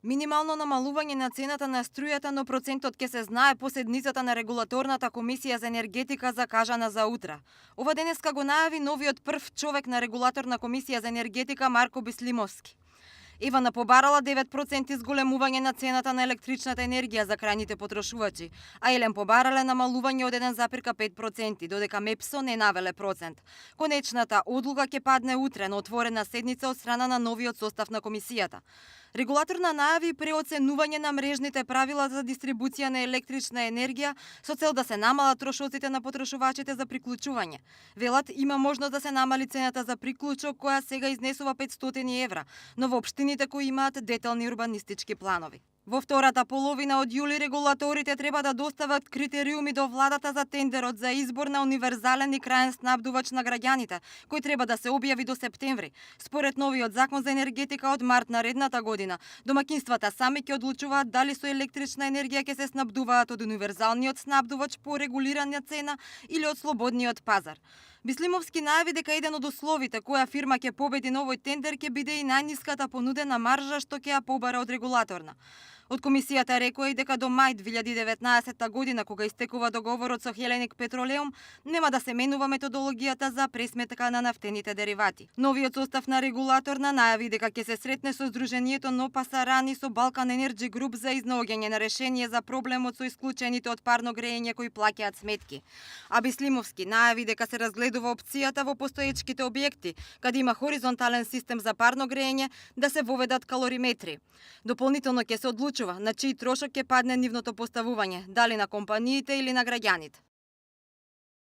Минимално намалување на цената на струјата, но процентот ќе се знае по седницата на регулаторната комисија за енергетика закажана за утре. Ова денеска го најави новиот прв човек на регулаторна комисија за енергетика Марко Бислимовски. Ивана побарала 9% зголемување на цената на електричната енергија за крајните потрошувачи, а Елен побарале намалување од 1,5%, додека Мепсо не навеле процент. Конечната одлука ќе падне утре на отворена седница од страна на новиот состав на комисијата. Регулаторна најави преоценување на мрежните правила за дистрибуција на електрична енергија со цел да се намалат трошоците на потрошувачите за приклучување. Велат има можност да се намали цената за приклучок која сега изнесува 500 евра, но во општините кои имаат детални урбанистички планови. Во втората половина од јули регулаторите треба да достават критериуми до владата за тендерот за избор на универзален и краен снабдувач на граѓаните, кој треба да се објави до септември. Според новиот закон за енергетика од март наредната година, домаќинствата сами ќе одлучуваат дали со електрична енергија ќе се снабдуваат од универзалниот снабдувач по регулирана цена или од слободниот пазар. Бислимовски најави дека еден од условите која фирма ќе победи на овој тендер ќе биде и најниската понудена маржа што ќе ја побара од регулаторна. Од комисијата рекоа и дека до мај 2019 година, кога истекува договорот со Хеленик Петролеум, нема да се менува методологијата за пресметка на нафтените деривати. Новиот состав на регулаторна најави дека ќе се сретне со Сдруженијето Нопасаран и со Балкан Енерджи Груп за изнаоѓање на решение за проблемот со исклучените од парно грејење кои плаќаат сметки. А Бислимовски најави дека се разгледува опцијата во постоечките објекти, каде има хоризонтален систем за парно грејење, да се воведат калориметри. Дополнително ќе се одлучува на чиј трошок ќе падне нивното поставување, дали на компаниите или на граѓаните.